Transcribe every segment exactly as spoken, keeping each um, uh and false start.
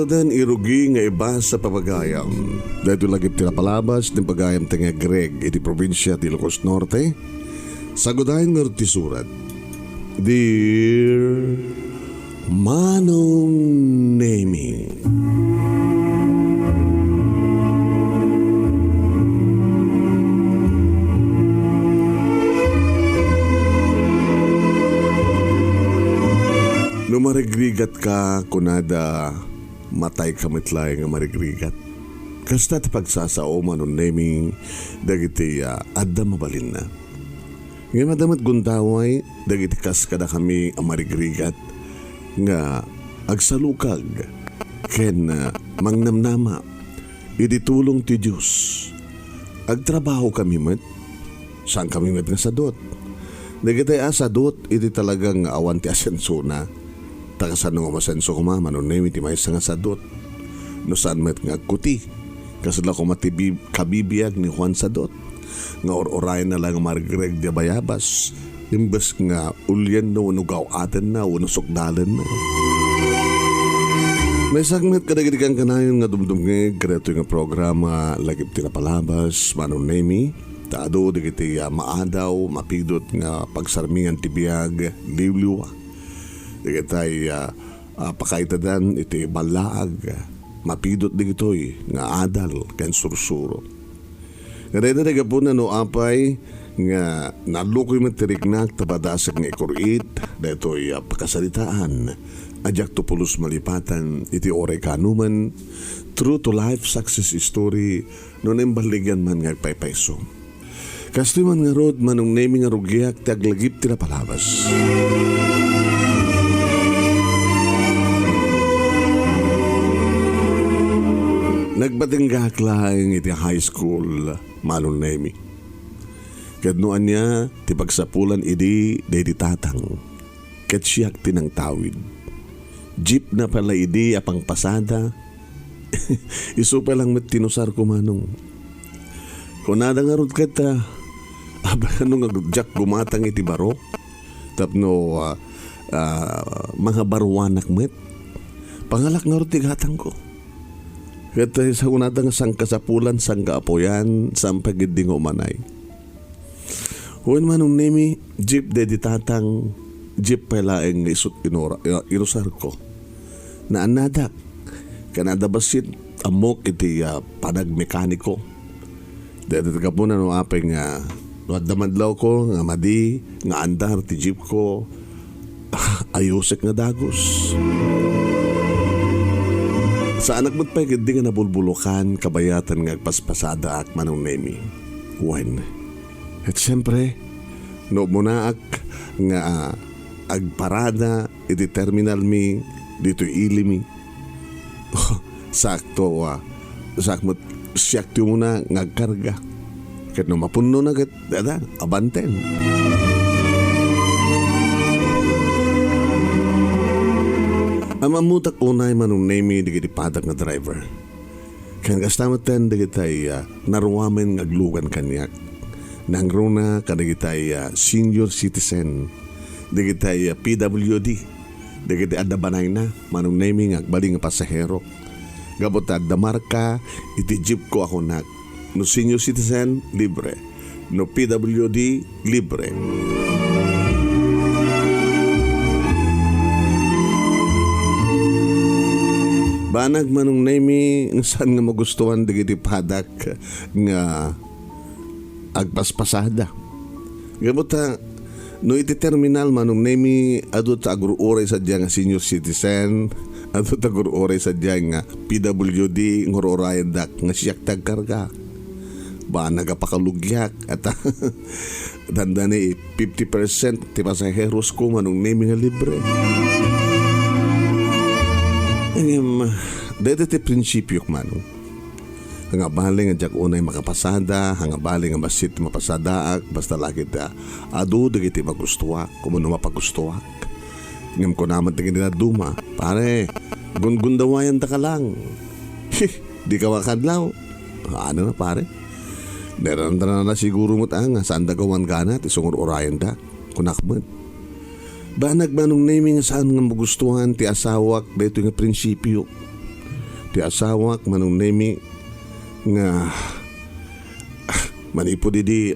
Dan irugi nga ibasa pagayam. Daytoy lagip ti napalabas ti pagayam ti nga Greg iti probinsia ti Ilocos Norte. Sagudayen ngarud ti surat. Dear Manong Nemi. No marigrigat ka, kunada, matay ka met laeng nga marigrigat. Kasta ti pagsasao, Manong Nemi, dagiti, ah, adda mabalinna. Ngem adda met gundaway dagiti kas kadakami a marigrigat nga agsalukag ken, ah, mangnamnama iti tulong ti Dios. Agtrabahokami met, saankami met nga sadut. Dagitay a sadut iti talaga nga awan ti asensona. Ta kasano nga masenso koma, Manong Nemi, ti maysa nga sadut? No saan met nga agkuti, kasla koma ti bi-, kabibiag ni Juan Sadut, nga ur-urayenna laeng nga margreg diay bayabas, imbes nga ulienna wenno gaw-atenna wenno sukdalenna. Maysaak met kadagiti kankanayon nga dumdumngeg kadaytoy nga programa, lagip ti napalabas, Manong Nemi, ta adu dagiti, ah, maadaw, mapidot nga pagsarmingan ti biag, liwliwa. Dagitay, ah, ah, pakaitadan iti ballaag, mapidot dagitoy nga adal ken sursuro. Nga dayta ti gapuna no apay nga nalukoy met ti riknak ta padasek nga ikur-it daytoy a pakasaritaan a diakto pulos malipatan iti uray kaanoman, true to life success story no naimballigan man nga agpaypayso. Kastoy man ngarud, Manong Nemi, nga rugiak ti aglagip ti napalabas. Nagpatinggaak laeng iti high school, Manong Nemi. Ket no ania ti pagsapulan idi daydi tatang, ket siak ti nangtawid. Jeepna pay la idi a pangpasada. Isu pay lang met ti inusarko, Manong. Kunada ngarud ket, ah, "Apay no nga diak gumatang iti baro tapno, ah, ah, mangabaruanak met? Pangalak ngarud ti gatangko." Ket, eh, sa kunada nga sangkasapulan, sangkaapuyan, saan pay ketdi nga umanay. Wen, Manong Nemi, jeep daydi tatang, jeep pay laeng nga isut' inura-, ya, inusarko. Naannadak, ken adda bassit, ammok iti, ah, panagmekaniko. Dayta ti gapuna no apay nga, no adda madlawko nga madi, nga andar ti jeepko, ayusek nga dagus. Saanak met pay ketdi nga nabulbulokan kabayatan nga agpaspasadaak, Manong Nemi. Wen, et siempre, no umunaak nga, ah, agparada iti terminal mi ditoy ili mi, sakto, ah, saak met siak ti umuna nga agkarga. Ket no mapunnona ket, dada, abanten. Am-ammotak unay, Manong Nemi, dagiti padak nga driver. Ken kasta metten dagitay, ah, naruamen nga aglugan kaniak. Nangruna kadagitay, ah, senior citizen, dagitay, ah, P W D, dagiti adda banayna, Manong Nemi, nga agbalin nga pasahero. Gapu ta adda marka iti jeepko a kunak, no senior citizen, libre. No P W D, libre. Banag, Manong Nemi, nga saan nga magustuan dagiti padak nga agpaspasada. Gapu ta, no iti terminal, Manong Nemi, adu ta agur-uray sadiay nga senior citizen, adu ta agur-uray sadiay nga P W D nga ur-urayendak nga siak ti agkarga. Banag a pakalugiak, ata dandani fifty percent ti pasaherosko, Manong Nemi, nga libre. Ngem, dayta ti prinsipiok, Manong. Haan nga bale nga diak unay makapasada, haan nga bale nga bassit ti mapasadaak, basta la ket, ah, adu dagiti magustuak, wenno mapagustuak. Ngem kuna met dagiti dadduma, "Pare, gunggundawayantaka lang." "Hi, dika makadlaw." "Ania, pare? Nairandana siguro met, ah, nga saanda gawan gana ti sungur-urayanda," kunak met. Banag, Manong Nemi, nga saan nga magustuan ti asawak daytoy nga prinsipio. ti asawak, Manong Nemi, nga, ah, manipud idi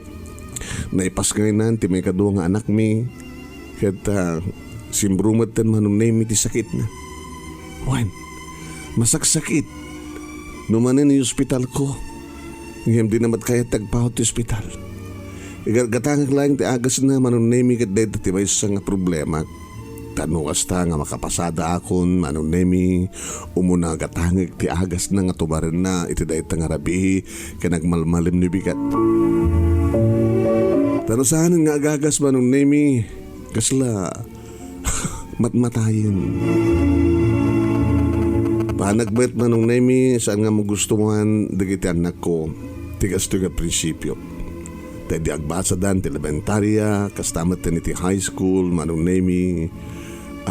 naipasngaynan ti maikadua nga anakmi, ket, ah, simbro metten, Manong Nemi, ti sakitna. Wen, masaksakit no manen iospitalko. Ngem dina met kayat ti agpaut ti ospital. Igatgatangek laeng ti agasna, Manong Nemi, ket dayta ti maysa nga problemak. Ta no kasta nga makapasadaakon, Manong Nemi, umuna gatangek ti agasna nga tumarenna iti dayta nga rabii ken agmalmalim ni bigat. Ta no saanen nga agagas, Manong Nemi, kasla matmatayen. Panak met, Manong Nemi, saan nga magustuhan dagiti annakko ti kastoy nga prinsipio. Ta idi agbasadan ti elementaria, kasta met ken iti high school, Manong Nemi,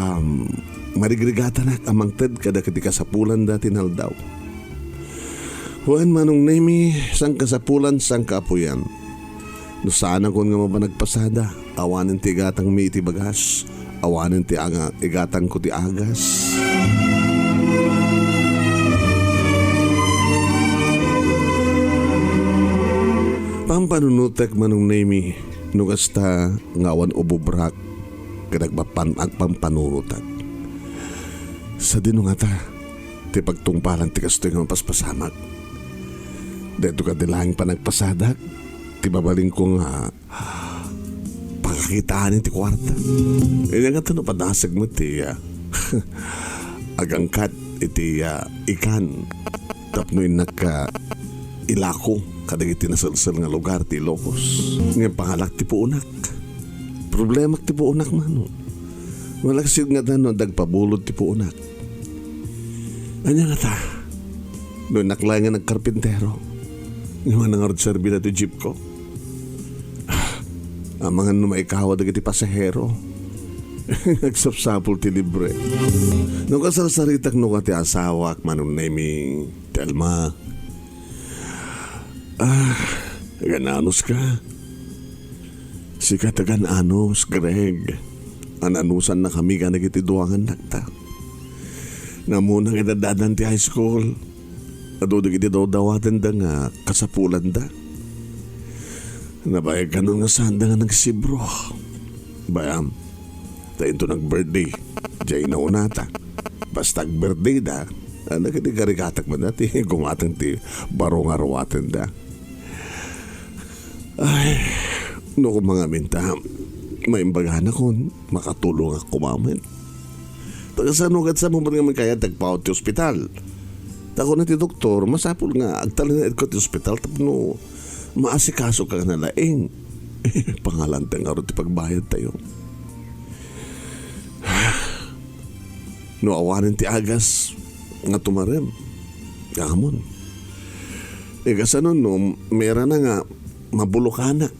um, marigrigatanak a mangted kadagiti kasapulanda ti naldaw. Wen, Manong Nemi, sangkasapulan, sangkaapuyan. No saanakon nga mapan agpasada, awanen ti igatangmi iti bagas, awanen ti aga-, igatangko ti agas. Pampanunotek, Manong Nemi, no kasta nga awan ubobrak ket agpapan-, agpampanunotak. Sadino ngata ti pagtungpalan ti kastoy nga mapaspasamak? Daytoy kadi laeng panagpasadak ti mabalinko nga pakakitaan iti kuarta. Ania ngata no padasek met ti, ah, agangkat iti, ah, ikan tapno innak, ah, ilako kadagiti naselsel nga lugar ti Ilocos. Ngem pangalak ti puonak. Problemak ti puonak, Manong. Malaksid ngata no dagpabulod ti puonak. Ania ngata? No innak laeng nga nagkarpintero, ngem nangarud serbi daytoy jeepko. Ah, amangan no maikawa dagiti pasahero. Agsapsapul ti libre. No kasarsaritak no ka ti asawak, Manong Nemi, Telma. Ah, gananos ka. Sika ti gananos, Greg. Ananusannakami kadagiti dua nga annakta. Namuna nga idaddan ti high school, adu dagiti dawdawatenda nga kasapulanda. Nabayag kanon nga saanda nga nagsibro. Bayam, ta inton nag-birthday, diay naunata. Basta ag-birthday da, a, nagrigatak met ti gumatang ti baro nga aruatenda. Ay, no koma ngamin ta, maimbaganak kon makatulongak koma met. Ta kasano ket sa mo nga kayat ti agpaut ti ospital? Ta kuna ti doktor, masapul nga agtalinaedko ti ospital tapno maasikasoka nga nalaing. Pangalanta ngarud ti pagbayadtayo. No awanen ti agas nga tumarem, amon. Ikasano no mairana nga mabulokanak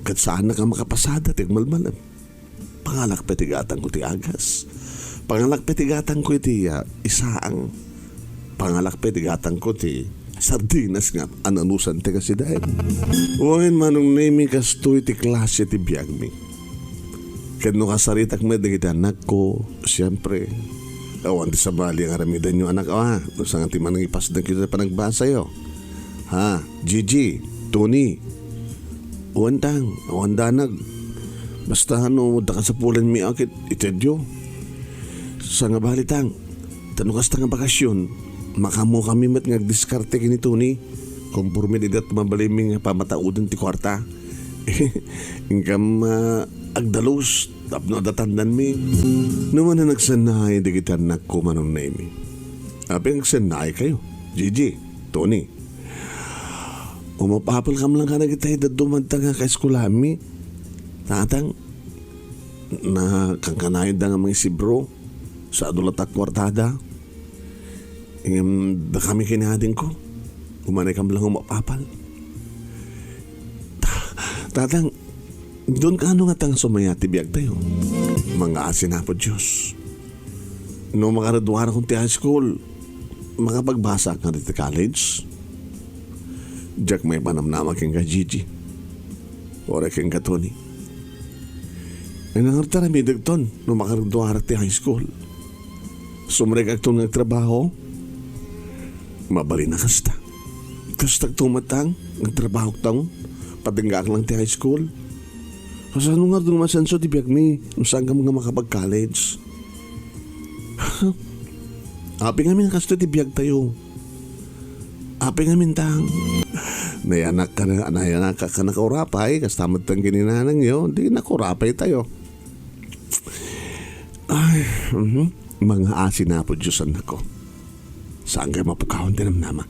ket saanak a makapasada ti agmalmalem? Pangalak pay ti gatangko ti agas. Pangalak pay ti gatangko iti, ah, isaang. Pangalak pay ti gatangko ti sardinas nga ananusan ti kasidaen. Wen, Manong Nemi, kastoy ti klase ti biagmi. Ket no kasaritak met dagiti annakko, siempre, awan ti sabali nga aramidenyo, anak, a, no saan ti manangipasdek iti panagbasayo. Ha, Gigi, Tony, Wen tang, awan danag. Basta no, da kasapulanmi a ket itedyo. Sangabali tang, ta no kasta nga bakasyon, makammukami met nga agdiskarte ken ni Tony. Konforme dayta mabalinmi nga pamatauden ti kuarta. Inkam, ah, agdalus, tapno adda tandanmi. No manen agsannay dagiti annakko, Manong Nemi. Apay agsannaykayo, Gigi, Tony. Umap-apelkam lang kadagiti dadduma nga kaeskuelami. Tatang, nakankanayonda nga mangisibro sa adu latta a kuartada. Ngem dakami ken ni adingko, umanaykam lang umap-apal. Ta-, Tatang, don kaano nga tang sumaya ti biagtayo? Mangaasi na, Apo Dios. No makaraduarakon ti high school, makapagbasaak nga ditoy college? Diak maipanamnama kenka, Gigi. Uray kenka, Tony. Ay, nangarud ti aramidek ton no makaraduarak ti high school. Sumrekakton nga agtrabaho. Mabalin a kasta. Kasta to met, ang nagtrabaho tang, patinggaak lang ti high school. Kasano nga dun masenso ti biagmi, no saan ka nga makapag-college? Apay ngamin kastoy ti biag tayo. Apay ngamin tang. Nayanak ka na, nayanak ka, ka nakaurapay, kasta met tang gininanang yo, di nakaurapay tayo. Ay, mhm. Mga asin, Apo Diyos, anak ko. Saan kayo mapukawan ti namnama?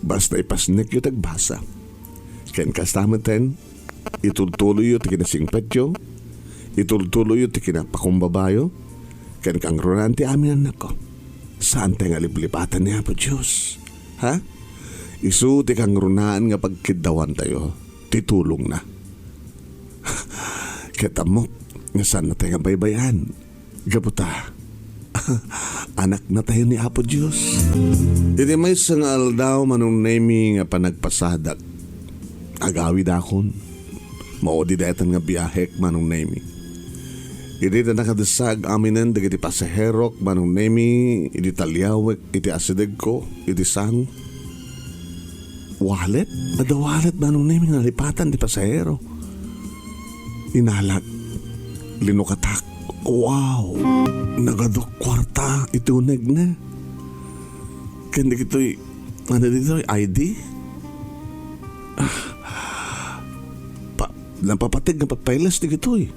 Basta ipasnek yo tagbasa. Ken kasta met ten, itultuloy yo ti kinasingpet yo, itultuloy yo ti kinapakumbaba yo, ken kangrunaan ti amin, anak ko. Saan tayo nga liplipatan ni Apo Diyos? Ha? Isu ti kangrunaan nga pagkiddawan tayo, ti tulongna. Ket ammok nga saan na tayo nga baybay-an. Gapu ta, anak na tayo ni Apo Diyos. Iti maysa nga aldaw, Manong Nemi, nga panagpasadak, agawidakon. Maudi daytan nga biahek, Manong Nemi. Idi ta nakadessag aminen dagiti pasaherok, Manong Nemi, idi taliawek iti asidegko, iti sang, wallet? Adda wallet, Manong Nemi, nga nalipatan ti pasahero. Inalak, linukatak. Wow! Nagadok kuarta iti unegna. Ken dagitoy, ano ditoy, I D? Ah, pa, napapateg nga papailes dagitoy.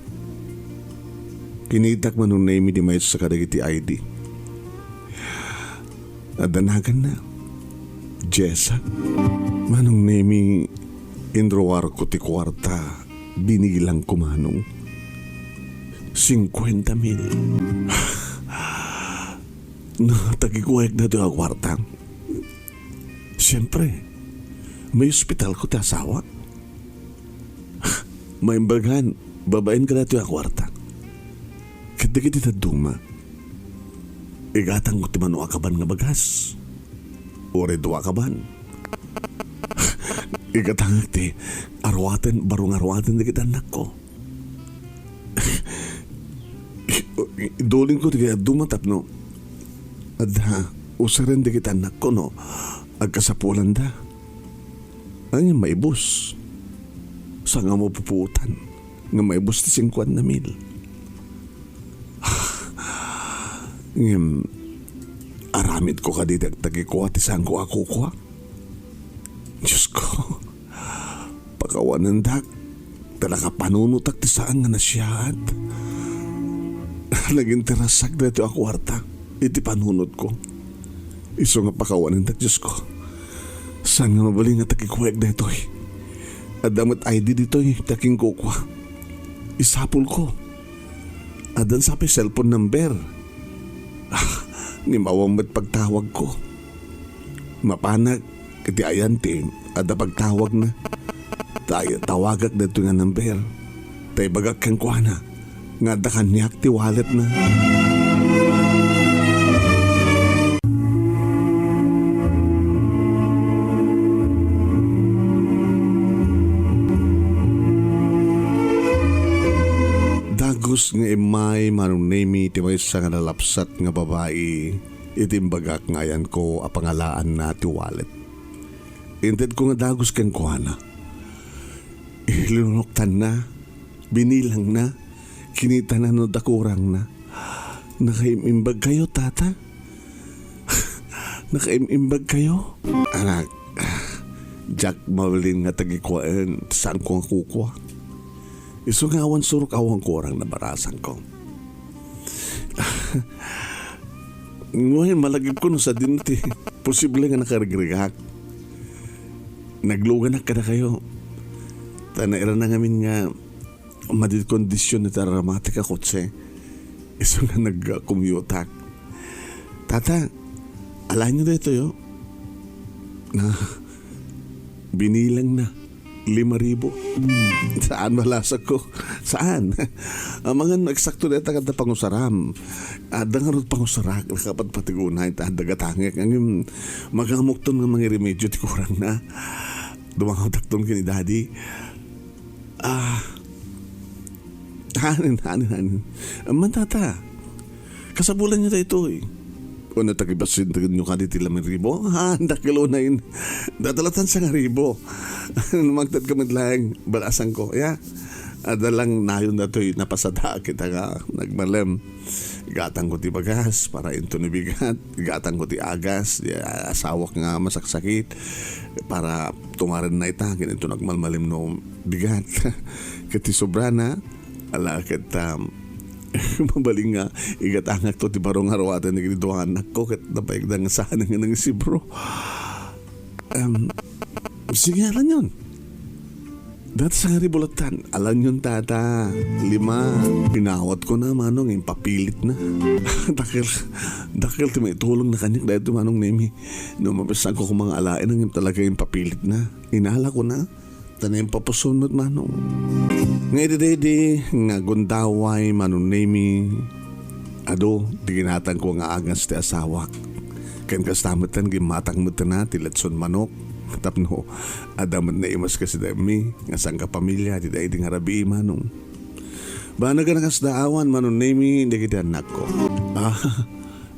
Kinitak, Manong Nemi, di maysa kadagiti I D. Adda naganna. Jessa. Manong Nemi, inruarko ti kuarta. Binilang ko, Manong. Singkuenta mil. No, tagikuaek daytoy a kuarta. Siyempre, may ospital ko ti asawa. Maimbagan, babaen ka daytoy a kuarta. Ket dagiti dadduma, igatangko ti mano a kaban nga bagas. Uray dua a kaban. Igatangek ti aruaten, baro nga aruaten dagiti annakko. Idulinko dagiti dadduma tapno adda usaren dagiti annakko no agkasapulanda. Ania maibus? Saan nga mapupuotan nga maibus ti singkuenta mil? Ngem, aramidko kadi ti agtagikua ti saanko a kukua? Diyos ko, pakawanendak, ta nakapanunotak ti saan nga nasiaat. Naginterasak daytoy a kuarta iti panunotko. Isu nga pakawanendak, Diyos ko. Saan nga mabalin nga tagikuaek daytoy? Adda met I D ditoy ti akinkukua. Isapulko. Addan sa pay cellphone number. Ah, ngem awan met pagtawagko. Mapanak iti ayan ti adda pagtawagna. Ta-, tawagak daytoy nga number. Ta ibagak kenkuana nga adda kaniak ti walletna. Dagus nga immay, Manong Nemi, ti maysa nga nalapsat nga babai iti imbagak nga ayanko a pangalaanna ti wallet. Intedko nga dagus kenkuana. Linunoktanna, binilangna, kinitana no adda kurangna. Nakaim-imbag kayo, tata? Nakaim-imbag kayo? Anak, diak mabalin nga tagikuaen ti saanko nga kukua. Isu nga awan surok awan kurang nabarasangko. Ngem malagipko no sadino ti posible nga nakarigrigak. Nagluganak kadakayo. Ta nairana ngamin nga madi ti kondisyon dita aromatik a kotse. Isu nga nagkumyutak. Tata, alaenyo daytoy, oh. Na, binilangna. Lima ribu. Saan malasakko? Saan? Amangan no eksakto dayta kadta pangusaram. Adda ngarud pangusarak, nakapatpatig unay, ta adda gatangek. Ngem, magamokton nga mangiremedyo ti kurangna. Dumangawtakton ken ni Daddy. Ah. Hanin, hanin, hanin. Amman, tata, kasapulanyo daytoy. Wenno ta kibasintenyo kadi ti lima ribu? Ha, dakkel unay. Data latan sangaribu. Mangted ka met laeng, balasanko, ya. Adda lang nayon datoy napasada kita nga nagmalem. Igatangko ti bagas para inton bigat. Igatangko ti agas, di asawak nga masaksakit para tumarenna ita, ken inton agmalmalem no bigat. Ket ti sobrana, ala ket, um, mabalin nga igatangakto ti baro nga aruaten dagiti dua nga annakko ket napaigda nga saan nga nangisibro. Um, sige, alanyon. Data sangaribu latan, alanyon tata, lima. Inawatko na, manong, impapilitna. Dakkel, dakkel ti maitulongna kaniak daytoy, Manong Nemi. No mapissanko koma nga alaen, ngem talaga impapilitna. Inalakona. Ta naimpapuson met, manong. Nga idi daydi nga gundaway, Manong Nemi, adu ti ginatangko nga agas ti asawak. Ken kasta metten, gimmatang metten ti letson manok. Tapno adda met naimas kasi daymi nga sangkapamilya ti daydi nga rabii, manong. Banag a nakasdaawan, Manong Nemi, dagiti annakko. Ah,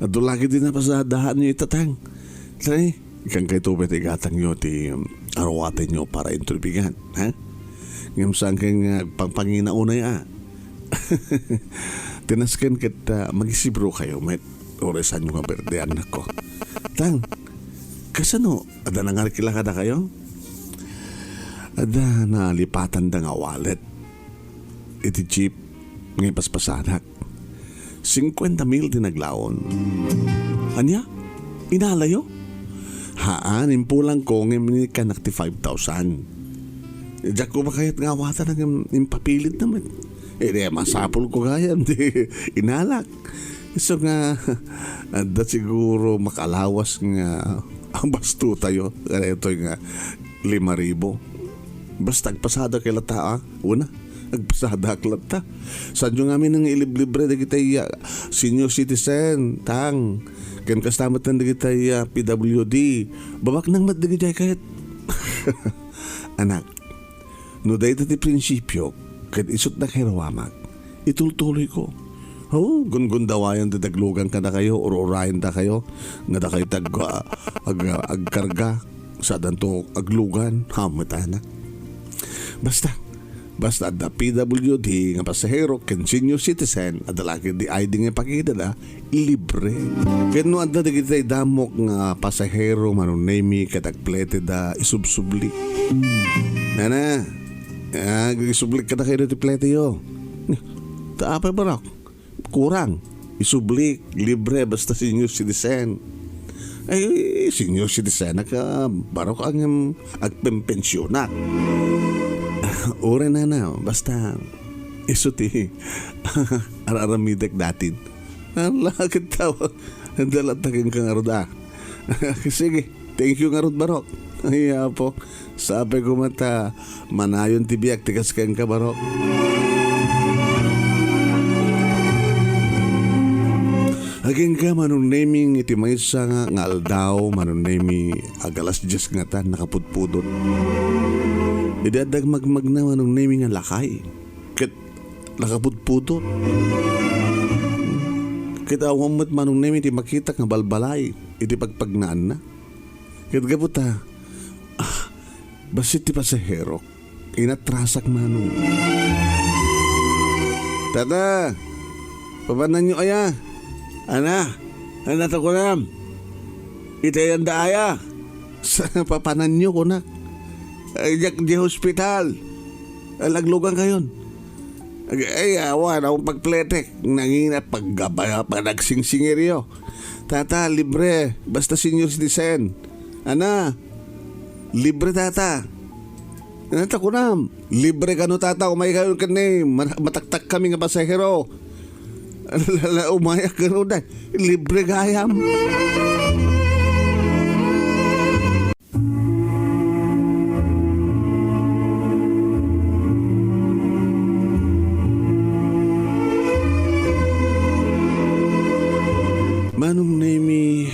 adu la ketdi napasadaanyo ita, tang. Tay, Ikan kayto pay ti igatangyo ti, um, aruatenyo para inton bigat, ha? Ngem saan kay nga agpangpangina unay a? Ti nasken ket, ah, magisibro kayo met. Uray saanyo nga berde, annakko. Tang, kasano? Adda nangarkila kadakayo? Adda nalipatanda nga wallet iti jeep nga ipaspasanak. Singkuenta mil ti naglaon. Ania? Inalayo? Haan, impulangko ngem inikanak ti five thousand. Diak koma kayat nga awatanna ngem impapilitna met. Idi masapulko gayam ti inalak. Isu nga, adda siguro makalawas nga abastotayo. Kadaytoy nga lima ribu. Basta agpasada kay latta, a? Una, agpasadaak latta. Saanyo ngamin nga iliblibre dagiti, ah, senior citizen, tang. Ken kasta met dagiti, ah, P W D. Babaknang met dagiti ket. Anak, no dayta ti prinsipio, ket isut' nakairuamak, itultuloyko. O, gungundawayan ti daglugan kadakayo, ur-urayen dakayo, nga dakayo ti ag-, ag-, agkarga. Saadanto aglugan, ha, met anak. Basta, basta adda P W D nga pasahero ken senior citizen, adda la ketdi I D nga ipakitana, libre. Ken no adda dagiti damok nga pasahero, Manong Nemi, ket agpleteda, isubsubli. Nana, ah, isubli kadakayo ti pleteyo. Ta apay, barok? Kurang. Isubli, libre, basta senior citizen. Ay, senior citizen ka, barok ngem agpempensionak. Uray, nana, basta isu ti ar-aramidek datin. Ala, ket tawag. Dalatta kenka ngarud, a. Sige. Thank you ngarud, barok. Ay, apo. Sapay koma ta manayon ti biag ti kas kenka, barok. Agingga, Manong Nemi, iti maysa nga, nga aldaw, Manong Nemi, ag alas dies ngatan, nakapudpudot. Idi adda agmagmagna, Manong Nemi, nga lakay. Ket nakapudpudot. Ket awan met, Manong Nemi, ti makitak nga balbalay iti pagpagnaanna. Ket gapu ta, ah, bassit ti pasahero, inatrasak, manong. Tata, papananyo aya? Ana, ana ta kunam? Itayanda aya? Sa papananyo, kunak. Ay, diak di hospital. Ay, naglugan kayon. Ay, ay, awan, akong pagpletek. Nangina, paggabaya, panagsingsingiryo. Tata, libre. Basta senior citizen. Ana, libre, tata. Ana, ta kunam. Libre kano, tata. Umay kayo ken ni. Ma-, mataktak kami nga pasahero. Ala, umay kano, day. Libre gayam. Manong Nemi,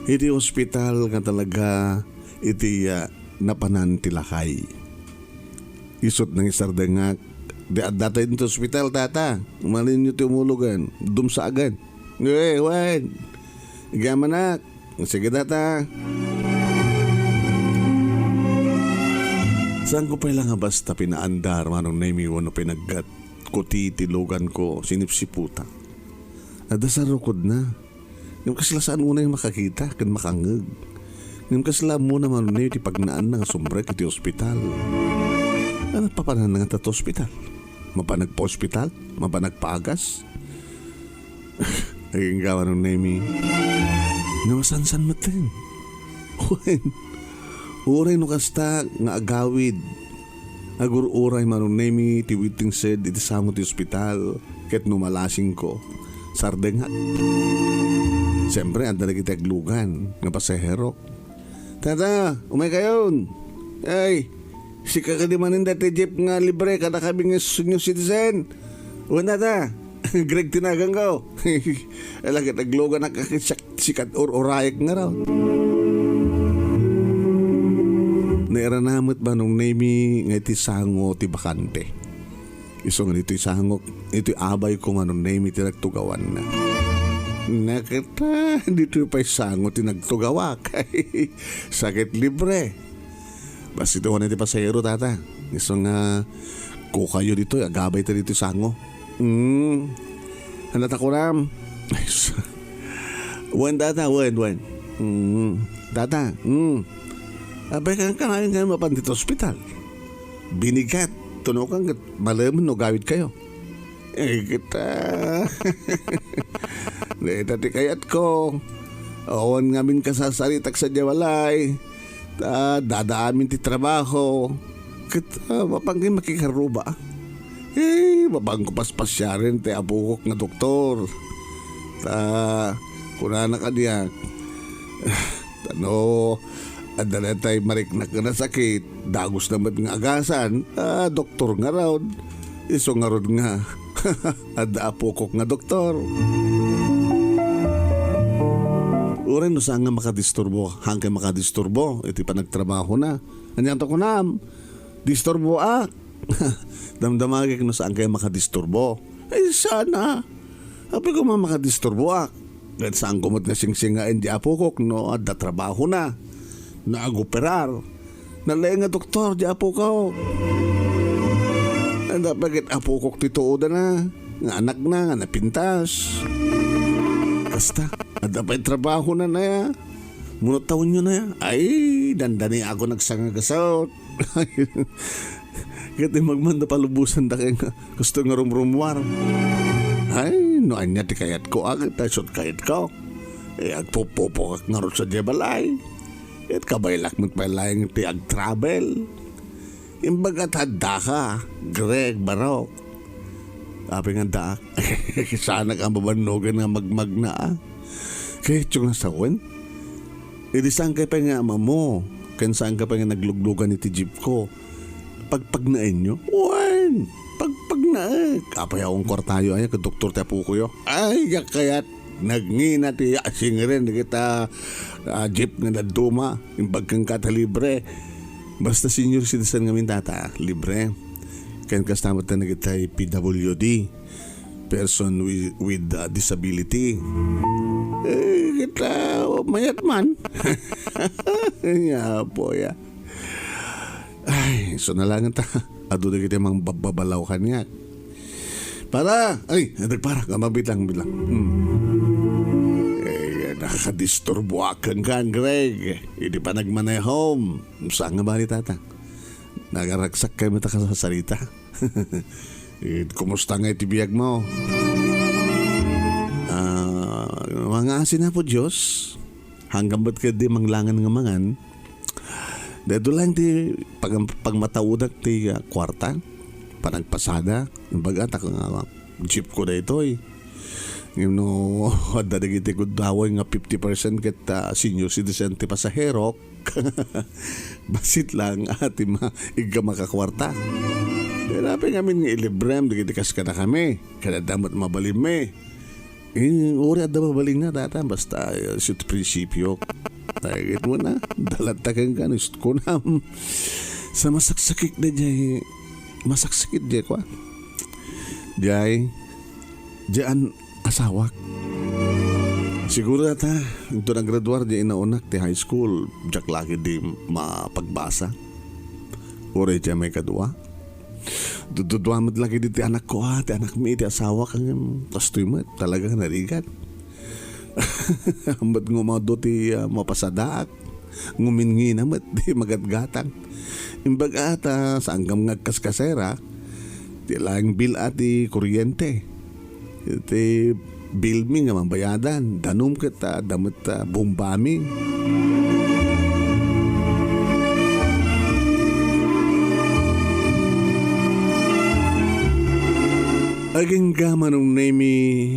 iti ospital nga talaga iti, ah, napanan ti lakay. Isut' nangisardengak, di adda tayo iti ospital, tata. Malinyo ti umulogan, dumsaagan. Eh, wen. Agyamanak. Sige, tata. Saanko pay la nga basta pinaandar, Manong Nemi, wenno pinaggatkuti ti luganko, sinipsiputak. Adda sarukodna. Ngem kasla saan unay makakita ken makangngeg. Ngem kasla ammona, Manong Nemi, ti pagnaanna nga sumrek iti ospital. Ania papananna ngata ti ospital? Mapan nagpa-ospital? Mapan nagpaagas? Agingga, Manong Nemi. Nga masansan metten. Wen, uray no kasta nga agawid, agur-uray, Manong Nemi, ti waiting shed iti sango ti ospital, ket no malasingko, sardengak. Siempre, adda dagiti aglugan nga pasahero. "Tata, umaykayon. Ay, sika kadi manen daytoy jeep nga libre kadakami nga senior citizen?" "Wen, tata. Greg ti naganko." Ala ket agluganak, siak, sika ti ur-urayek ngarud. Nairana met, Manong Nemi, nga iti sango ti bakante. Isu nga ditoy sangok, ditoy abayko, Manong Nemi, ti nagtugawanna. Nakita, ditoy pay sango ti nagtugawak. Sakit libre. Basta iti unay ti pasahero, tata. Isu nga, kukayo ditoy, agabay ta ditoy sango. Hmm. Ania ti kunam? Wen, tata, wen, wen. Hmm. Tata, hmm. Apay, kan kanayon nga mapan ditoy ospital? Binigat, tunokan ket malemen no agawidkayo. Eh, kita. Dayta ti kayatko. Awan ngamin kasasaritak sadiay balay. Ta, adda amin ti trabaho. Ket, ah, mapan ngay makikarruba. Eh, mapanko paspasiaren ti apokok nga doktor. Ta, kunana kaniak, "Ta no adda daytay mariknak nga nasakit, dagosna met nga agasan, a, doktor ngarud." Isu ngarud nga adda apokok nga doktor. Uray no saan nga makadisturbo, haankay makadisturbo iti panagtrabahona. Ania ti kunam? Disturboak. Damdamagek no saankay makadisturbo. Ay, sana. Apay koma makadisturboak. Ket saanko met nga singsingaen di apokok no adda trabahona. No agoperar. Nalaing nga doktor di apokok. Adda pay ket apokok ti tuodana. Nga anakna nga napintas. Kasta, adda pay trabahona aya. Munot tawenyo aya. Ay, dandani ako nagsangagasot. Ket immag man da palubosan dakay nga kastoy nga rumrumuar. Ay, no ania ti kayatko, agit ta isut kayatko. Eh, agpupupokak ngarud sadiay balay. Ket kabaelak met pay laeng ti agtravel. Imbag a ta addaka, Greg, barok. Apay nga addaak? Saanak a mabannogan nga magmagna, a. Kayatyo nga sawen? Idi saankay pay nga ammo, ken saankay pay nga nagluglugan iti jeepko, pagpagnaenyo? Wen, pagpagnaek. Apay, awan kuartayo aya ket doktor ti apokoyo? Ay, diak kayat. Nagngina ti asingren dagita, ah, jeep nga dadduma, imbag kenka ta libre. Basta senior citizen ngamin, tata, libre. Ken kasta met dagitay P W D, person with, with, ah, disability. Eh, kita, mayat man. Nia, apo, ya. Ay, isu na lang ta. Adu dagiti mangbabbabalaw kaniak. Para, ay, nagpara, kamabitang bilang. Hmm. Eh, nakadisturboak kenka, Greg. Idi panagmanehom. Saan nga bali, tata? Nagaragsak kami ta kasasarita. Eh, kumusta nga iti biag mo? Ah, mga asin na po, Diyos. Hanggang ba't ka di manglangan nga mangan? Daytoy lang ti pag-, pagmataudak ti, ah, kuarta, panagpasada, imbag ta nga jeep ko daytoy. Ngem no, adda dagiti gundaway nga fifty percent ket, ah, senior citizen ti pasaherok, bassit lang, ah, ti ma-, igga makakuarta. Kaya napay ngamin nga ilibrem, dagiti kas kadakami, kada damat mabalinmi. Eh, uri adda mabalinna, tata, basta, eh, sa prinsipyo. Ay, ket mo na, dalatta kenka, no, kunam. Sa masaksakit na jay, masaksakit jay, kwa. Jay, jaan asawak. Siguro ata, ito naggraduar di inaonak ti high school, diak lagi di mapagbasa. Uray ti may kadua. Dududua met lagi di ti anak ko, ah, ti anak mi, ti asawa, kangem, kastoy met, talaga narigat. Ambat nga umado ti, ah, mapasadaak. Ngumin ngina met ti magatgatang. Imbaga ta, saan gam nga agkaskasera, ti laeng bill a ti kuryente. Iti bill mi nga mabayadan, danum ket, ah, adda met, ah, bomba mi. Agingga Manong Nemi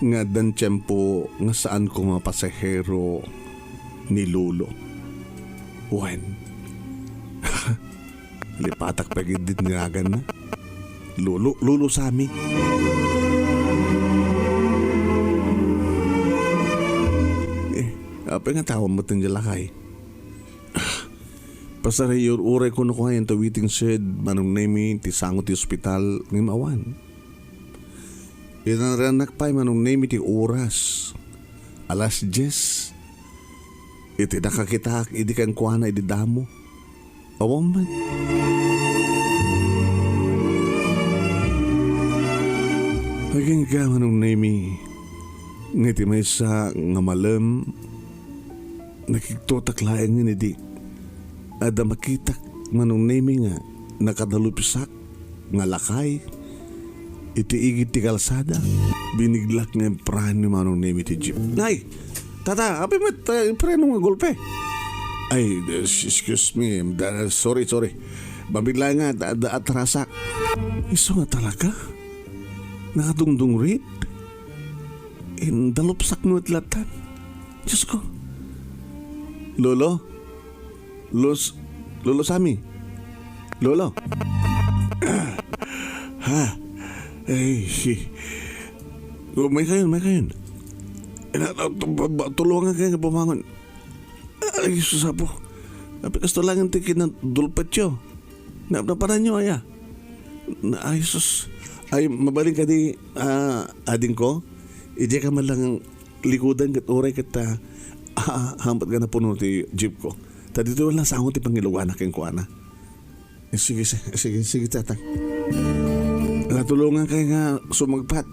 nga addan tiempo nga saan ko nga pasahero ni Lolo. Wen. Lipatak pay gid ti naganna. Lolo, Lolo Sammy. Eh, apay nga tawag mo ti lakay? Pasarayur uray kuno ko ngayon ta waiting shed, Manong Nemi, ti sango ti ospital, ngem awan. Inariannak pay, Manong Nemi, ti oras. Alas dies. Iti nakakitaak idi kenkuana idi damo. Awan man. Agingga, Manong Nemi, nga iti maysa nga malem, nakigtotak laeng idi adda makitak, Manong Nemi, nga nakadalupsak nga lakay iti igid ti kalsada. Biniglak nga impreno ni Manong Nemi ti jeep. Nay! Tata, apay met, eh, impreno nga golpe? Ay, excuse me, da-, sorry, sorry. Mabigla nga, da-, da-, atrasak. Isu nga talaga? Nakadungdungrit? Indalupsak no et latan. Diyos ko. Lolo? Los-, Lolo Sammy? Lolo? Ha? Ay, si-, oh, may kayon, may kayon. Ina-, tu-, tu-, tulungan kayo nga bumangon. Ay, sus, Apo. Apay kastoy laeng ti kinadulpetyo? Na-, naparanyo, aya? Na, ay, sus. Ay, mabalin kadi, ah, adingko? Idiay ka man lang likudan ket uray ket, ah, ah, hampat nga napuno ti jeep ko. Ta ditoy lang sango ti pangiluganak kenkuana. Eh, sige, si-, sige, sige, tatang. Ala, tulungan kayo nga sumagpat.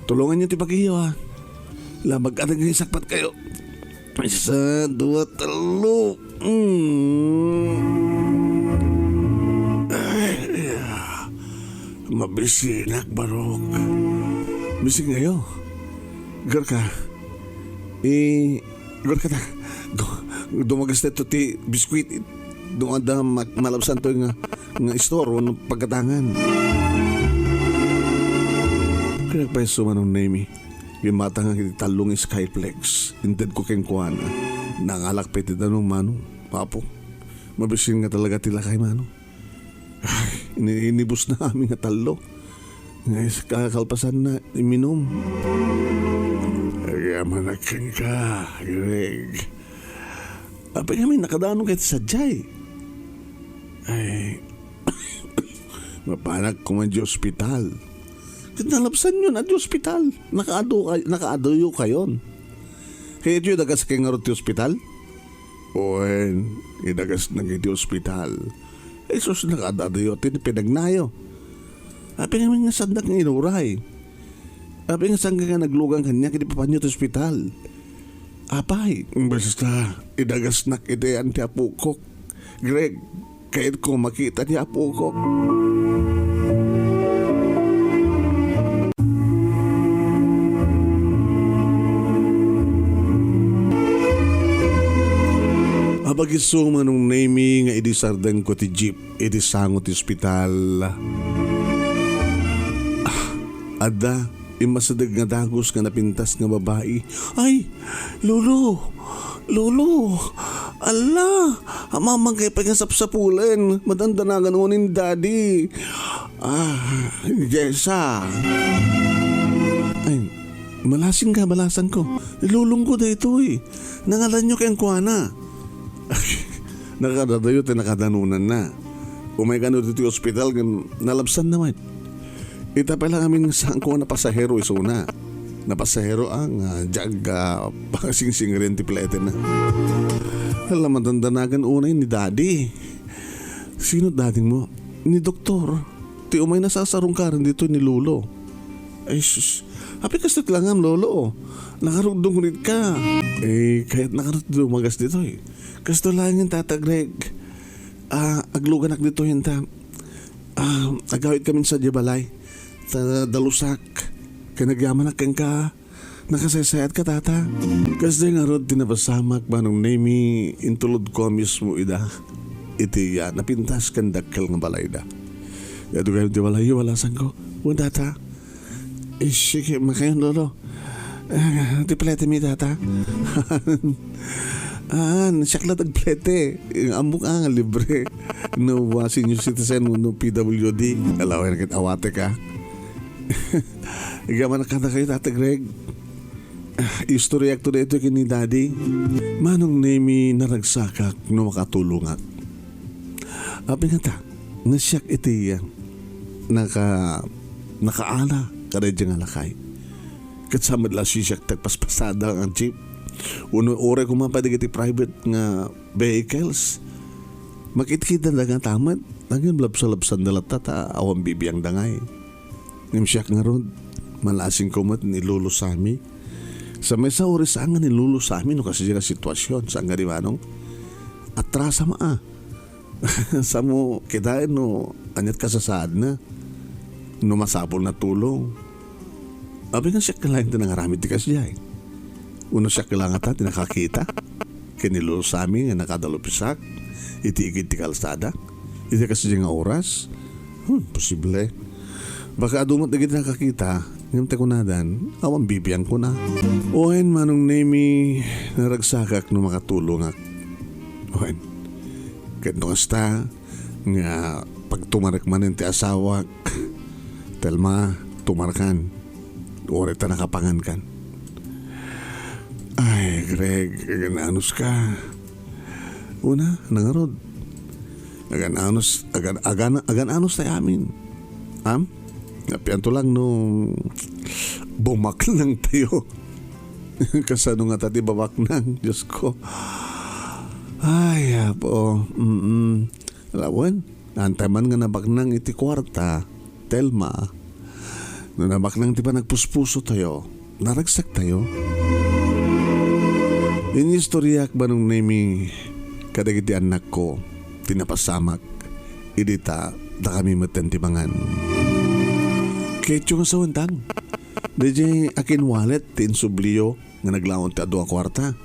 Tulungan niyo ti bagiyo, ha. Labag ka nga isakpat kayo. Isa, dua, talo. Mm. Ay, ah. Mabisinak, Barok. Bising kayo. Garka. Eh, Gor kata, du-, dumagas daytoy ti biskuit, no adda ma-, malabsan toy nga, nga istor wenno pagkatangan. Kayat pay sumanon, Nemi. Gimatangak iti tallo nga Skyflakes. Intedko kenkuana. Nangalak pay ti danum, Manong. Apo, mabisin nga talaga ti lakay, Manong. Ay, ini-, inibusna amin nga tallo. Nga is-, kakalpasanna, iminum. Agyamanak kenka, Greg. Apay ngamin, nakadanon kayo ti sadiay. Ay, mapanak koma di ospital. Ket nalabsanyo na di ospital. Nakaadu kay-, nakaadayo kayon. Kayatyo idagas kayo ngarud ti ospital? Wen, idagasnak iti ospital. Jesus, nakaadadayo ti pinagnayo. Apay ngamin nga saandak nga inuray? Apay nga saanka nga naglugan kaniak idi papanyo ti ospital? Apay, basta, idagasnak iti ayan ti apokok. Greg, kayatko makita ti apokok. Apagiso, Manong Nemi, nga idi sardengko ti jeep iti sango ti ospital. Ah, adda, immasideg nga dagus nga napintas nga babai. Ay, Lolo! Lolo! Ala! Amamangkay pay nga sapsapulen. Madandanagan unin, Daddy. Ah, Jessa. Ay, malasing ka, balasan ko. Lolong ko daytoy. Nangalanyo kenkuana. Nakadadayo ti nakadanonanna. Umay kano ditoy ospital ngem nalabsanna met. Ita pay lang amin nga saanko nga napasahero isuna. na pasahero, ah, nga diak, ah, singsingren ti pletena. Hala, madandanagan unay ni Daddy. Sino daddy mo? Ni Doktor. Ti umay nasasarungkaran ditoy ni Lolo. Ay, sus. Apay kastoy ti langam, Lolo? Nakarugdong ka. Eh, kayat nakarugdong magas ditoy. Kastoy laeng, Tata Greg. Ah, agluganak ditoy, enta. Ah, agawid kami sa di balay. Ta dalusak. Kay nagyamanak kenka. Nakasaysayaat ka, Tata. Kasdi ngarud ti napasamak, Manong Nemi, intulodko a mismo ida. Iti, ah, napintas ken dakkel nga balayda. Daytoy gayam ti balayyo, balasangko. Wen, Tata. Eh, sige, makayon, Lolo. Ah, ti plete mi, Tata. Ah, siak la ti agplete. Ammok, ah, nga libre. No, ah, senior citizen, no P W D. Alawen ket awatek, ah. Igamanak kadakayo, Tata Greg. Ah, istoryak to daytoy ken ni Daddy. Manong Nemi, naragsakak no makatulongak. Apay ngata, nga siak iti naka-, nakaala kadaydi nga lakay. Ket sa met la sisiak ti agpaspasada nga jeep. Wenno uray koma pay dagiti private nga vehicles. Makitkitda nga tamet, ngem labsalabsanda latta ta awan bibiangda ngay. Ngem siak ngarud, malasingko met ni Lolo Sammy. Sa maysa uray saan nga ni Lolo Sammy no kasdiay a sitwasion, saan nga di manong? Atrasa ma, ah. Samo kitaen no aniat kasasaadna. No masapulna tulong. Apay nga siak laeng ti nangaramid ti kasdiay. Wenno siak la ngata ti nakakita ken ni Lolo Sammy nga nakadalupisak iti igid ti kalsada iti kasdiay nga oras? Hmm, posible. Baka adu met dagiti nakakita, ngem ti kunadan, awan bibiangkona. Wen, Manong Nemi, naragsakak no makatulongak. Wen, ket no kasta, nga pagtumarek manen ti asawak, Telma, tumarkan. Uray ta nakapangankan. Ay, Greg, agan-anos ka. Una, nangarod. Agan-anos, agan, agan, agan-anos tayo amin. Am? Napianto lang no bumaknang tayo. Kasano nga ta ti babaknang, Diyos ko? Ay, apo. Mm-mm. Lawen, antay man nga nabaknang iti kuarta, Telma. No nabaknang ti panagpuspuso tayo, naragsak tayo. Inistoryak, Manong Nemi, kadagiti annakko, ti napasamak, idi ta, dakami metten ti mangan. Ketyo nga sawentang. Dayjay akin wallet ti insubliyo nga naglaon ti adu a kuarta.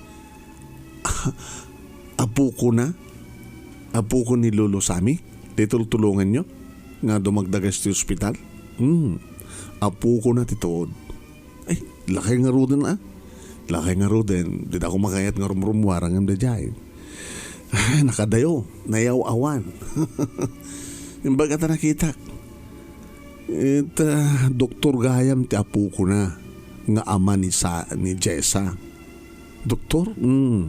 Apokona? Apoko ni Lolo Sammy? Ti tultulonganyo nga dumagdagas ti ospital? Hmm. Apokona ti tuod. Ay, lakay ngaruden, ah. Lakay ngaruden. Dida ko makayat nga rumrummuar ngem dayjay. Ay, nakadayo. Nayaw-awan. Imbag ta nakitak. It, ah, doktor gayam ti apokona nga ama ni Sa-, ni Jessa. Doktor? Mm.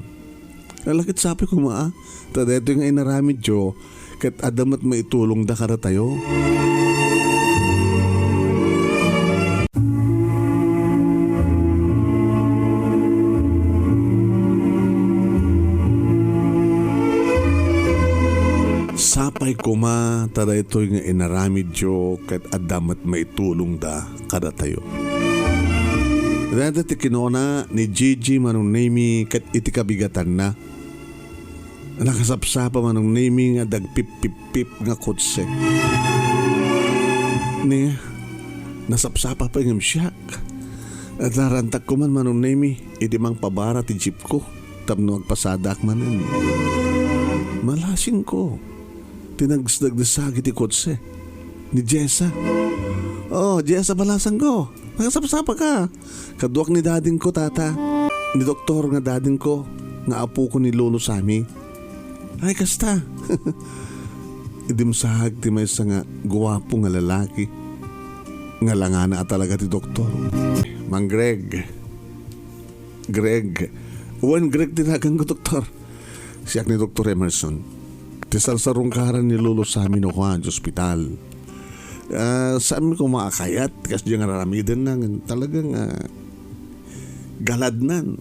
Ala ket sapay koma, ah. Ta daytoy nga inaramidyo, ket adda met maitulongda kadatayo. Sapay koma ta daytoy nga inaramidyo ket adda met maitulongda kadatayo. Dayta ti kinuna ni Gigi Manong Nemi ket iti kabigatanna, nakasapsapa Manong Nemi nga dagpippippip nga kotse. Ni, nasapsapa pay ngem siak. Narantak ko man Manong Nemi, idi mangpabara ti jeep ko, tapno agpasadak manen. Malasing ko. Tinagdagdesag iti kotse ni Jessa. Oh, Jessa, balasang ko. Nakasapsapa ka. Kaduak ni dading ko, tata. Ni doktor nga dading ko, nga apo ko ni Lolo Sammy. Ay, kasta. Idimsag ti maysa nga guwapo nga lalaki. Nga langana a talaga ti doktor. Mang Greg. Greg. Wen, Greg ti naganko, doktor. Siak ni Doktor Emerson. Ti sarsarungkaran ni Lolo Sammy no kua, ti ospital. Ah, saan mi koma a kayat, kasdiay nga aramiden na, ngem talaga nga, ah, galadnan.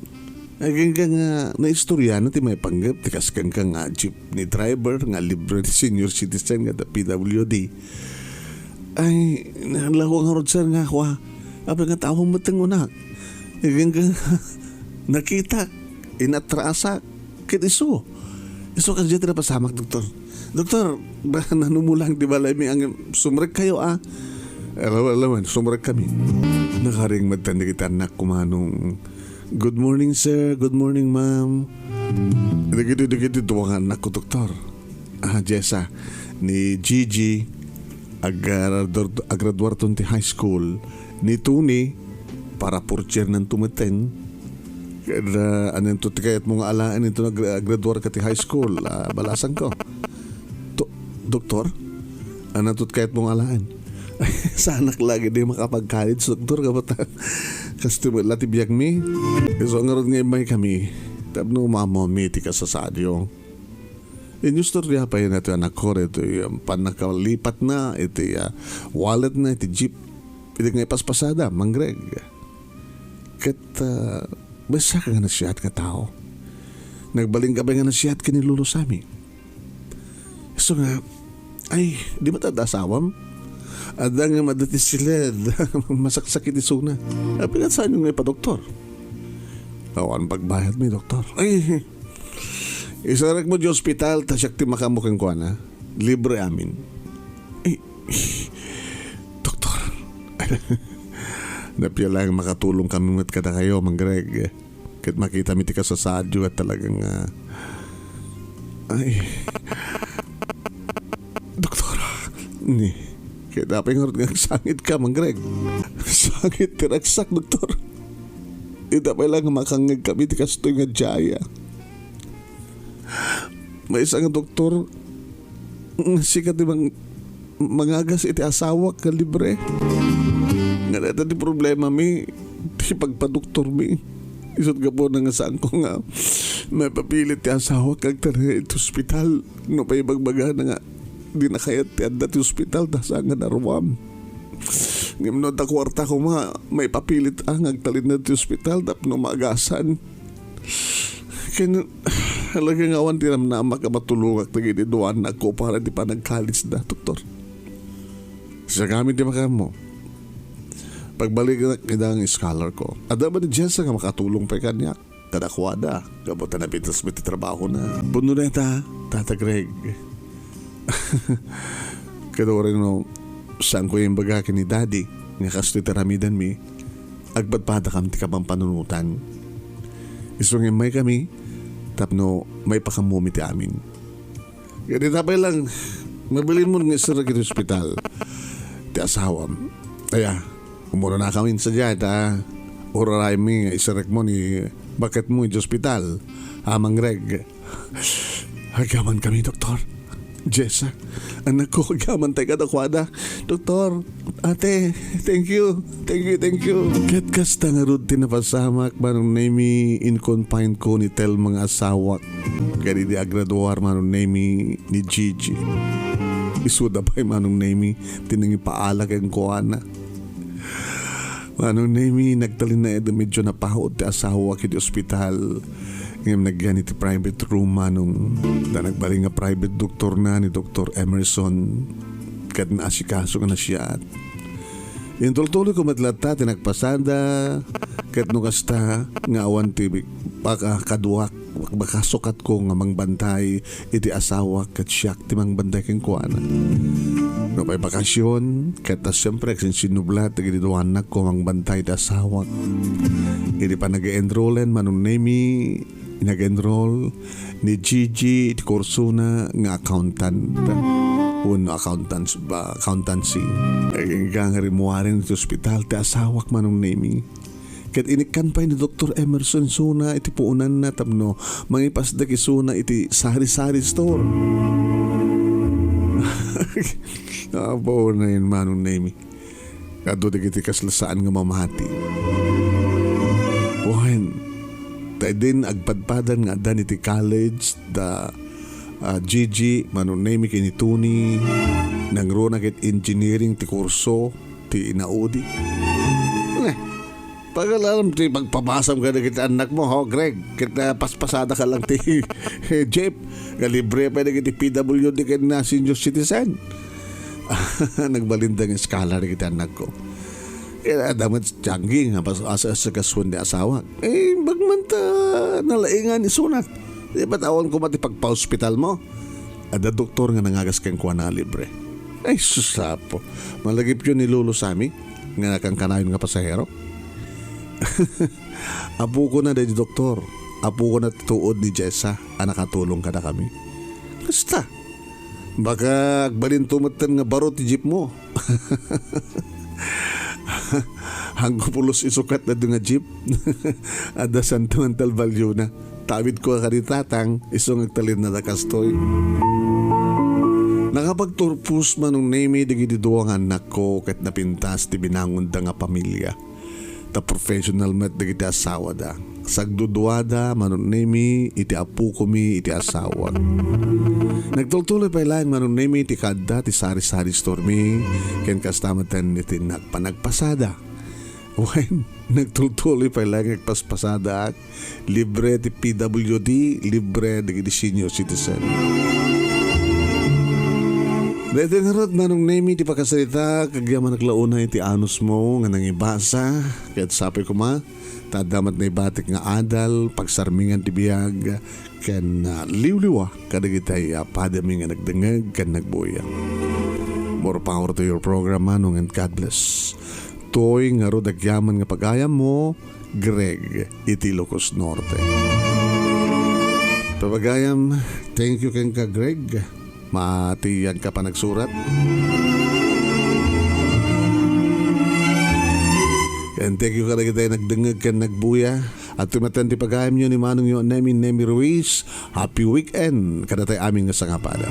Agingga nga naistorya na ti maipanggep ti kas kenka nga jeepney driver nga libre ti senior citizen nga da P W D. Ay, nalako nga rod, sir, nga kua. Apay nga tawag met ti ngunak. Agingga nakitak, inatrasak, ket isu. Isu kasdiay ti napasamak, Doktor. Doktor, ba, nanumulang ti balaymi, ang sumrekkayo, a? Alaw, alaw, sumrek kami. Nakaring met dagiti annak ko, Manong. "Good morning, sir. Good morning, ma'am." Dagiti, dagiti dua nga annak ko, Doktor. Ah, Jessa, ni Gigi, agrador-, agraduarton ti high school. Ni Tony, para fourth year nanto metten. Kada, ananto ti kayatmo nga alaen inton agra-, agraduar ka ti high school? Ah, balasan ko. To-, doktor? Ananto ti kayatmo nga alaen? Sanak lagi di makapag-college, doktor, kabata. Kastoy met la ti biagmi. Isu ngarud nga immay kami. Tapno umammomi ti kasasaadyo. Inyustorya pay na ti anakko iti, um, pannakalipatna iti, ah, walletna iti jeep. Iti nga ipaspasada, Mang Greg. Ket, ah, maysa ka nga nasiat nga tao. Nagbalinka pay nga nasiat ken ni Lolo Sammy. Isu nga, "Ay, di met adda asawam? Adda nga madda ti siled. Masaksakit isuna." Apay nga saanyo nga ipadoktor? Awan pagbayadmi, doktor. Ay, isarek mo di ospital, ta siak ti makaammo kenkuana. Libre amin. Ay, doktor. Napia lang makatulong kami met kadakayo, Mang Greg. Ket makitami ti kasasaadyo ket talaga nga, ay, doktora, ni, ket apay ngarud nga agsangit ka, Mang Greg? Sangit ti ragsak, doktor. Ita pay lang nga makangngeg kami ti kastoy nga diaya. Maysa nga doktor, nga sika ti mang-, mangagas iti asawak nga libre. Nga dayta ti problemami, ti pagpadoktormi. Isut' gapuna nga saanko nga maipapilit ti asawak nga agtalinaed iti ospital. Nupay ibagbagana nga dina kayat ti adda ti ospital, ta saan nga naruam. Ngem no adda kuarta koma, maipapilit a nga agtalinaed iti ospital tapno maagasan. Ken, talaga nga awan ti namnamak a matulongak dagiti dua annakko para iti panag-college da, doktor. Siakami ti makaammo. Pagbalikak ida nga scholar ko. Adda ba ni Jessa nga makatulong pay kaniak? Kadakuada, gapu ta napitas met ti trabahona. Pudno dayta, Tata Greg. Ket uray no, saanko imbaga ken ni Daddy nga kastoy ti aramidenmi, agpadpadakam ti kapampanunotan. Isu nga immaykami tapno maipakaammomi ti amin. Ket ita pay lang, mabalinmo nga iserrek iti ospital ti asawam. Aya, umuna nakamin sadiay ta uraraymi nga iserrekmo ni baketmo iti ospital, a Mang Greg. Agyamankami, doktor. Jessa, annakko, agyamantay kadakuada. Doktor, ate, thank you, thank you, thank you. Ket kasta ngarud ti napasamak, Manong Nemy, in-confine ko ni Telma nga asawak. Ket idi agraduar, Manong Nemy, ni Gigi. Isuda pay, Manong Nemy, ti nangipaala kenkuana. Manong Nemy, nagtalinaed a medyo napaut ti asawak iti ospital. Ngem nagyan iti private room, Manong. Ta nagbalin nga private doktorna ni Doktor Emerson. Ket naasikaso nga nasiat. Intultuloyko met latta ti nagpasada, ket no kasta nga awan ti baka kaduak, baka sukatko nga mangbantay iti asawak ket siak ti mangbantay kenkuana. Nupay bakasyon, ket ta siempre, agsinsinnublat dagiti dua annakko mangbantay iti asawak. Idi panag-enrollen, Manong Nemy, nag-enroll ni Gigi iti kursona nga accountant. Wenno accountants ba, accountancy. Agingga nga rimmuaren iti ospital ti asawak, Manong Nemy. Ket inikkan pay ni Doktor Emerson isuna iti puonanna tapno mangipasdek isuna iti sari-sari store. Apo, na yun, Manong Nemy. Adu dagiti kasla saan nga mamati. Wen, ta idin agpadpadan nga addan iti college da, ah, Gigi, Manong Nemy ken ni Tony, nangruna ket engineering ti kurso ti inaudi. Neh, Pagalalam ti pagpabasam kadagiti annakmo, ho, Greg. Ket, ah, paspasada ka lang ti jeep. Nga libre pay dagiti P W D ken na senior citizen. Nagbalinda nga scholar dagiti annakko. Kaya adda met janggi nga pas-, asa-, asakasuan ti asawak. Eh, bagman ta nalaingan isunat. Di ba tawan ko mati pagpa-hospital mo? Adda doktor nga nangagas kenkuana nga libre. Ay, sus, apo. Malagipyo ni Lolo Sammy nga nakankanayon nga pasahero. Apokona daydi doktor. Apokona ti tuod ni Jessa a nakatulong kadakami. Kasta. Baka agbalinto metten nga baro ti jeep mo. Hangko pulos isukat daytoy nga jeep. Adda sentimental value na. Tawid ko kadi tatang, isu nga agtalinaeda kastoy. Nakapagturpos, Manong Nemi, dagiti dua nga annakko ket napintas ti binangonda nga pamilia. Ta professional met dagiti asawada. Sagduduada, Manong Nemi, iti apokomi iti asawak. Nagtultuloy pay laeng, Manong Nemi, iti kaadda ti sari-sari store mi, ken kasta metten iti nagpanagpasada. Wen, nagtultuloy pay laeng agpaspasadaak. Libre ti P W D, libre dagiti senior citizen. Daytoy ngarud, Manong Nemi, ti pakasarita, kagyamanak la unay iti anusmo nga nangibasa, ket sapay koma, ta adda met naibatik nga adal, pagsarmingan ti biag, ken, ah, liwliwa kadagiti, ah, padami nga nagdengngeg ken nagbuya. More power to your program, Manong, and God bless. Toy ngarud agyaman nga pagayammo, Greg, iti Ilocos Norte. Pagayam, thank you kenka, Greg. Matiyan ka pa nagsurat. And thank you kadagiti nagdengngeg ken nagbuya. At tumatan ti pagayamyo ni Manong yo Nemi, Nemi Ruiz. Happy weekend kadatayo amin nga sangapada.